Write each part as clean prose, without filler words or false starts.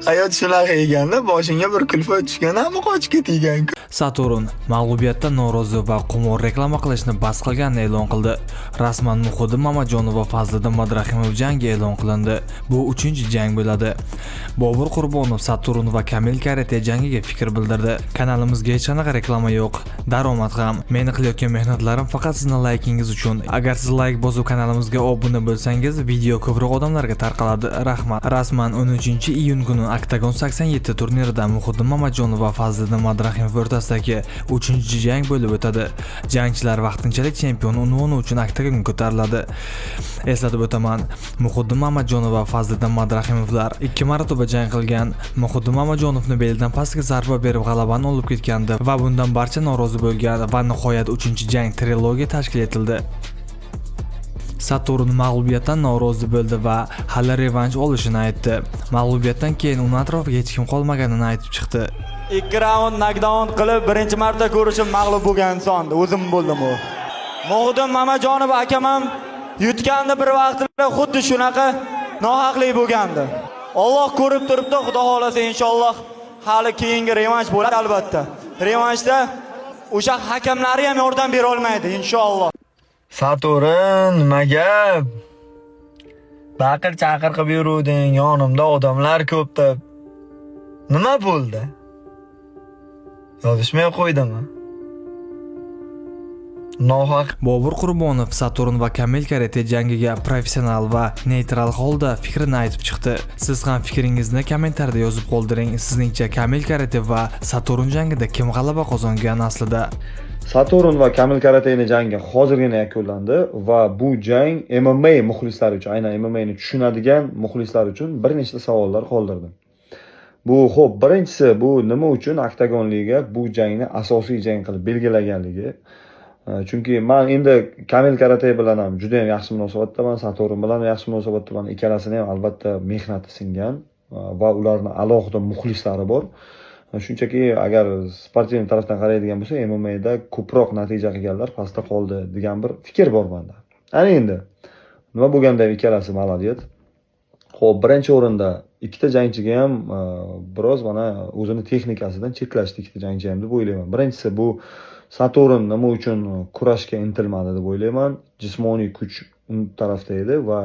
Hayot shunaqa ekanda, boshingga bir kulfat tushgan, hamma qochib ketgan. Saturn mag'lubiyatdan norozi va qimor reklama qilishni bas qilganini e'lon qildi. Rasman Muhiddin Mamajonov va Fazliddin Madrahimov jangi e'lon qilindi. Bu uchinchi jang bo'ladi. Bobur Qurbonov Saturn va Kamil Karate jangiga fikr bildirdi. Kanalimizga hech qanaqa reklama yo'q, daromad ham. Meni qilayotgan mehnatlarim faqat sizni laykingiz uchun. Agar siz layk bosib kanalimizga obuna bo'lsangiz, video ko'proq odamlarga tarqaladi. Rahmat. Rasman 13-iyun kuni Oktagon 87 turnirida Muhiddin Mamajonov va Fazliddin Madrahimov o'rtasidagi 3-jang bo'lib o'tadi. Jangchilar vaqtinchalik chempion unvoni uchun oktagonga ko'tariladi. Eslatib o'taman, Muhiddin Mamajonov va Fazliddin Madrahimovlar ikki marotaba jang qilgan. Muhiddin Mamajonovni belidan pastga zarba berib g'alabani olib ketgandi va bundan barcha norozi bo'lgan va nihoyat 3-jang trilogiya tashkil etildi. Saturn mag'lubiyatdan norozi bo'ldi va hali revansh olishini aytdi. Mag'lubiyatdan keyin uni atrofiga hech kim qolmaganini aytib chiqdi. Ikki raund nokdaun qilib, birinchi marta ko'rishim mag'lub bo'lgan insonni o'zim bo'ldim u. Muhiddin Mamajonov akam ham yutgandi bir vaqtlar, xuddi shunaqa nohaqlik bo'lgandi. Alloh ko'rib turibdi, Xudo xohlasa, inshaalloh hali keyingi revansh bo'ladi albatta. Revanshda o'sha hakamlari ham yordam bera olmaydi, inshaalloh. Saturn, nima gap? Baqir chaqir qilib yuruvding, yonimda odamlar ko'p deb. Nima bo'ldi? Yozishmay qo'ydimi? Nohaq. Bobur Qurbonov Saturn va Kamil Karate jangiga professional va neytral holda fikrini aytib chiqdi. Siz ham fikringizni kommentariyada yozib qoldiring. Sizningcha, Kamil Karate va Saturn jangida kim g'alaba qozongan aslida? Saturn va Kamil Karateyni jangi hozirgina yakunlandi va bu jang MMA muxlislari uchun, aynan MMAni tushunadigan muxlislar uchun bir nechta savollar qoldirdi. Bu, xo'p, birinchisi, bu nima uchun Oktagon Liga bu jangni asosiy jang qilib belgilaganligi. Chunki man endi Kamil Karatey bilan ham juda ham yaxshi munosabatdaman, Saturn bilan ham yaxshi munosabatdaman. Ikkalasini ham albatta mehnati singan va ularni alohida muxlislari bor. Shunchaki agar спортивный tarafdan qaraydigan bo'lsak, MMAda ko'proq natija qilganlar pastda qoldi degan bir fikr bor menda. Ana endi nima bo'lganda ham ikkalasi молодец. Xo'p, birinchi o'rinda ikkita jangchiga ham biroz mana o'zini texnikasidan chetlashdi ikkita jangchi ham deb o'ylayman. Birinchisi, bu Saturn nima uchun kurashga intilmadi deb o'ylayman. Jismoniy kuch uni tarafda edi va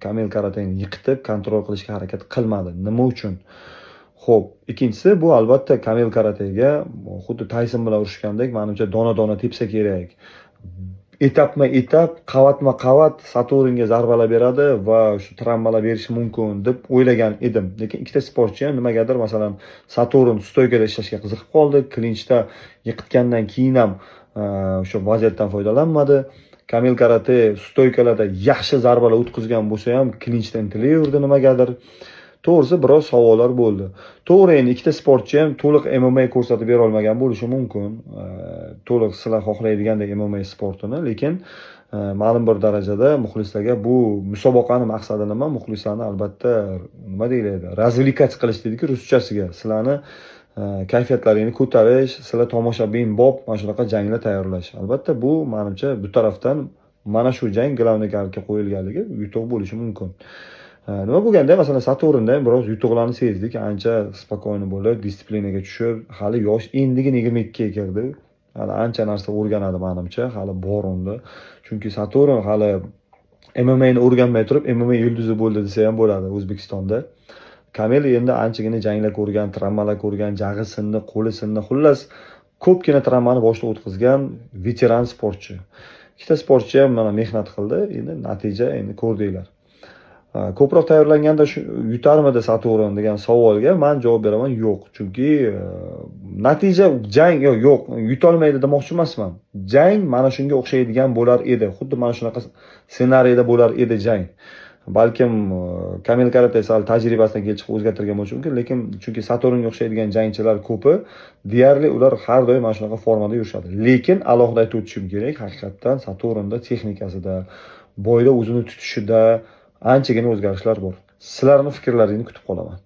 Kamil Karateyni yiqitib, контроль qilishga harakat qilmadi. Nima uchun? Xo'p, ikkinchisi, bu albatta Kamil Karateyga xuddi Tayson bilan urushgandek, manimcha, dona-dona tepsa kerak. Etapma-etap, qavatma-qavat Saturnga zarbalar beradi va shu travmalar berishi mumkin deb o'ylagan edim. Lekin ikkita sportchi ham nimagadir, masalan, Saturn стойка da ishlashga qiziqib qoldi, klinchda yiqitgandan keyin ham o'sha vaziyatdan foydalanmadi. Kamil Karate стойка larda yaxshi zarbalar o'tkazgan bo'lsa ham, klinchda intilaverdi nimagadir. To'g'risi, biroz savollar bo'ldi. To'g'ri, endi ikkita sportchi ham to'liq MMA ko'rsatib bera olmagan bo'lishi mumkin. To'liq sizlar xohlaydigandek MMA sportini, lekin ma'lum bir darajada muxlislarga, bu musobaqani maqsadi nima? Muxlislarni albatta, nima deyiladi, развлекать qilish deydiku ruschasiga. Sizlarni kayfiyatlaringni ko'tarish, sizlar tomoshabinbop mana shunaqa janglar tayyorlash. Albatta, bu manimcha bu tarafdan mana shu jang главный картga qo'yilganligi yutuq bo'lishi mumkin. Nima bo'lganda, masalan, Saturnda ham biroz yutuqlarni sezdik. Ancha спокойно bo'lib, дисциплина ga tushib, hali yosh, endigina 22 ga kirdi. Hali ancha narsa o'rganadi manimcha, hali bor unda. Chunki Saturn hali MMAni o'rganmay turib, MMA yulduzi bo'ldi desa ham bo'ladi O'zbekistonda. Kamil endi anchagina janglar ko'rgan, travmalar ko'rgan, jag'i sindi, qo'li sindi, xullas ko'pgina travmani boshdan o'tkazgan veteran sportchi. Ikkita sportchi ham mana mehnat qildi, endi natija endi ko'rdinglar. Ko'proq tayyorlanganda shu yutarmidi Saturn degan savolga man javob beraman, yo'q. Chunki natija jang yo'q, yutolmaydi demoqchi emasman. Jang mana shunga o'xshaydigan bo'lar edi. Xuddi mana shunaqa ssenariyda bo'lar edi jang. Balkim Kamil Karate sal tajribasidan kelib chiqib o'zgartirgan bo'lishi mumkin, lekin chunki Saturnga o'xshaydigan jangchilar ko'pi, deyarli ular har doim mana shunaqa formada yurishadi. Lekin alohida aytib o'tishim kerak, haqiqatdan Saturnda texnikasida, бой da o'zini tutishida anchagina o'zgarishlar bor. Sizlarning fikrlaringni kutib qolaman.